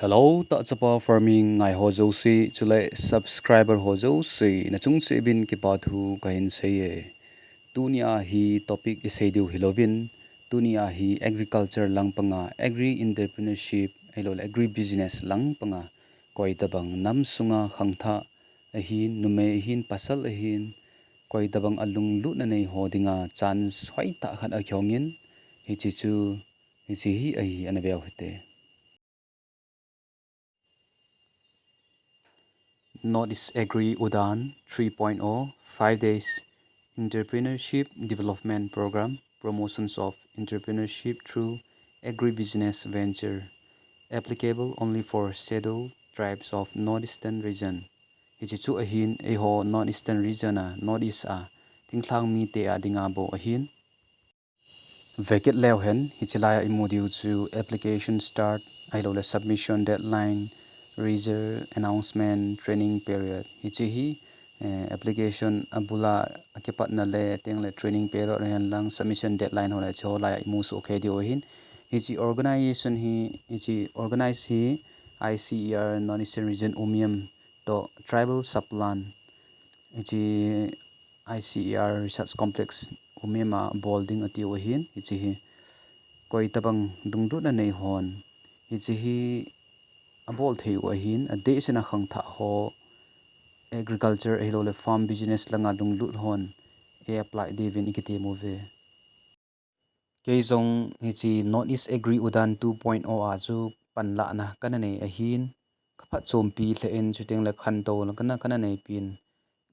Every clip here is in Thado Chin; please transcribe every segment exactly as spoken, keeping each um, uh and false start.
Hello, Tahchapa Farming ngai ho jouse, chule subscriber ho jouse, nachung cheh uvin kipa thu kahin seiye. Tunia hi topic isei diu hilouvin, tunia hi agriculture lang panga, agri entrepreneurship, ahilouleh agri business lang panga, koi tabang nam sunga khangthah ahin, numei ahin, pasal ahin, koi tabang alunglutna nei ho dinga chance hoitah khat akihongin, hiche chu, hiche hi ahi, ana veu hite. North East Agri Udan three point oh, five days entrepreneurship development program, promotions of entrepreneurship through agribusiness venture, applicable only for scheduled tribes of Northeastern region. Hiche chu ahin, eiho Northeastern region a, Northeast a, thinglhang mite a dinga bou ahin. Vekit leu hen, hiche laia imu diu chu application start, ahilouleh submission deadline, result announcement, training period. Hiche hi, eh, application abula akipatna le, tengle training period hen lang, submission deadline ho le, hiche ho laia imu soh kei diu ahin. Hiche organization hi, hiche organize hi I C E R, Northeastern Region, Umiam toh Tribal Sub Plan. Hiche I C E R Research Complex Umiam a bol ding atiu ahin, hiche hi koi tabang lunglutna nei hon, hiche hi abol thei u ahin, adehsetna khangthah ho, agriculture ahilouleh farm business langa lunglut hon, ei apply diuvin ikitem uve. Kei jong hiche North East Agri Udan two point oh a chu panlahna kana nei ahin, ka phatchompi lheh in, chutengle khantouna kana, kana neipin.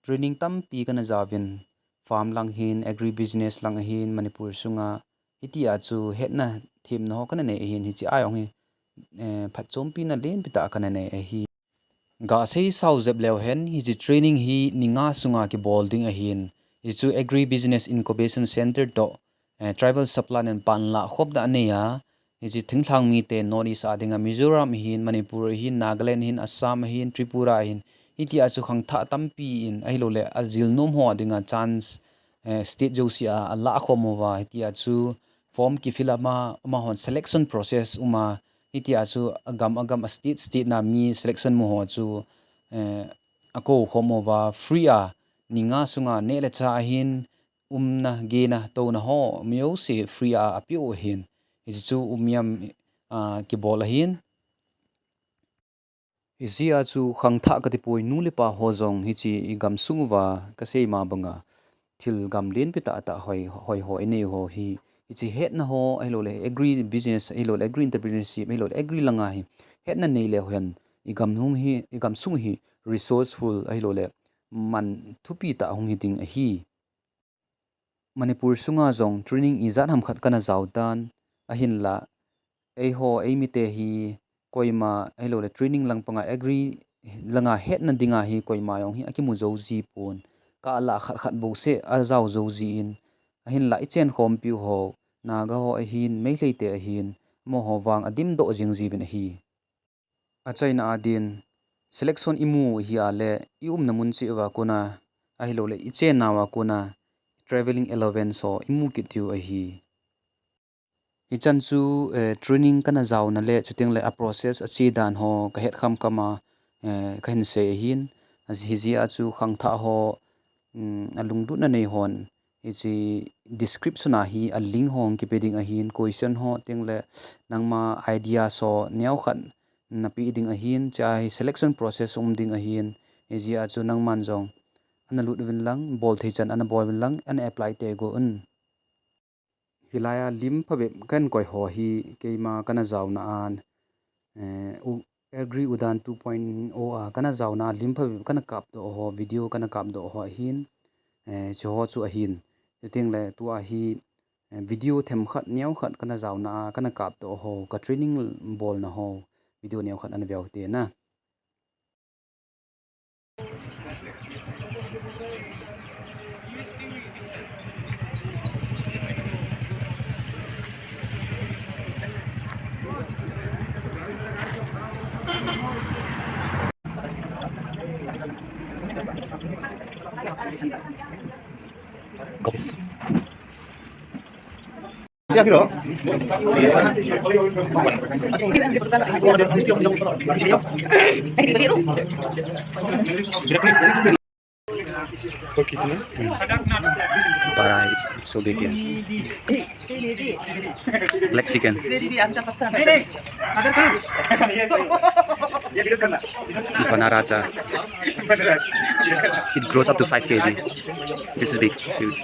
Training tampi kana jaovin, farm lang hin, agri business lang ahin, Manipur sunga, hitia chu hetna themna ho kana nei ahin, hiche a jong hi, eh, phatchompina lenpi tah kana nei ahi. Gasei sao jep leu hen, hiche training hi ni nga sunga kibol ding ahin, hichu Agri Business Incubation Center toh, eh, Tribal Sub Plan in panlah khopna anei a, hiche thinglhang mite North East a dinga Mizoram ahin, Manipur ahin, Nagaland ahin, Assam ahin, Tripura ahin, hitia chu khangthah tampi in, ahilouleh ajil nom ho a dinga chance, eh, state jouse a, alah khom uva, hitia chu form ki fill up a, amahon selection process um a, hitia chu agam agam a state state na mi selection mu ho chu, eh, akou khom uva free a, ni nga sunga neh le chah ahin, umna, gena, touna ho, mi jouse free a apeh u ahin. Hiche chu Umiam, ah, kibol ahin. Hijeh a chu khangthah kati poi, nu le pa ho jong hiche igamsung uva kasei ma banga thil gam lenpi tah tah hoi, hoi ho inei u ho hi, hiche hetna ho ahilouleh agri business ahilouleh agri entrepreneurship ahilouleh agri langa hi hetna nei leu hen igam hung hi, igamsung hi resourceful ahilouleh man thupi tah hung hi ding ahi. Manipur sunga jong training ijat ham khat kana jao tan, ahinlah eiho eimite hi koima ahilouleh training lang panga agri langa hetna dinga hi koima jong hi akimu jou ji pon, kalah khat khat bouseh ajao jou jin, ahinlah ichen khompiu ho, Naga ho ahin, Meitei te ahin, amaho vang adimdoh jing jiuvin ahi. Achaina a din, selection imu hi a le, iumna mun cheh uva kona, ahilouleh ichennauva kona travelling allowance ho imu kit diu ahi. Hichan chu, eh, training kana jaona le, chutengle a process ache dan ho kahet khamkham a, eh, kahin sei ahin, hijeh a chu khangthah ho, um, alunglutna nei hon, hiche description a hi a link ho hung kipe ding ahin, question ho tengle nangma idea ho neokhat napeh ding ahin, chua hi selection process um ding ahin, hijeh a chu nangman jong ana lut uvin lang, bol thei chan ana bol uvin lang, ana apply tei uvin. Hilai a lim phabep kana koi ho hi keima kana jaona a, eh, u-, Agri Udan two point oh a kana jaona a lim phabep kana kapdoh ho, video kana kapdoh ho ahin, eh, hiche ho chu ahin. Chutengle tua hi, eh, video themkhat neokhat kana jaona a kana kapdoh ho, ka training bolna ho, video neokhat ana veu hite na. Bara, it's, it's so big here. Black chicken. Banaraja. It grows up to five K G. This is big, huge.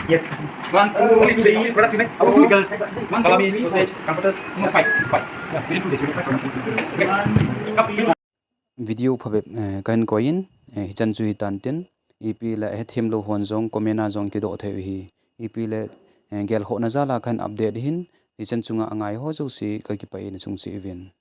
Yes. One, two, three, products you make. Our food, girls. One, salami, sausage, comforters, almost five. Five. Yeah, beautiful dish, beautiful dish. Great. Cup. Video phabep, eh, kahin koiyin, eh, hichan chu hitan tin, ipi le hethem lou hon jong comment a jong kidoh thei u hi, ipi le, eh, gelkhohna jal a kahin update hin, hichan chunga angai ho jouse kakipah in achung cheh uvin.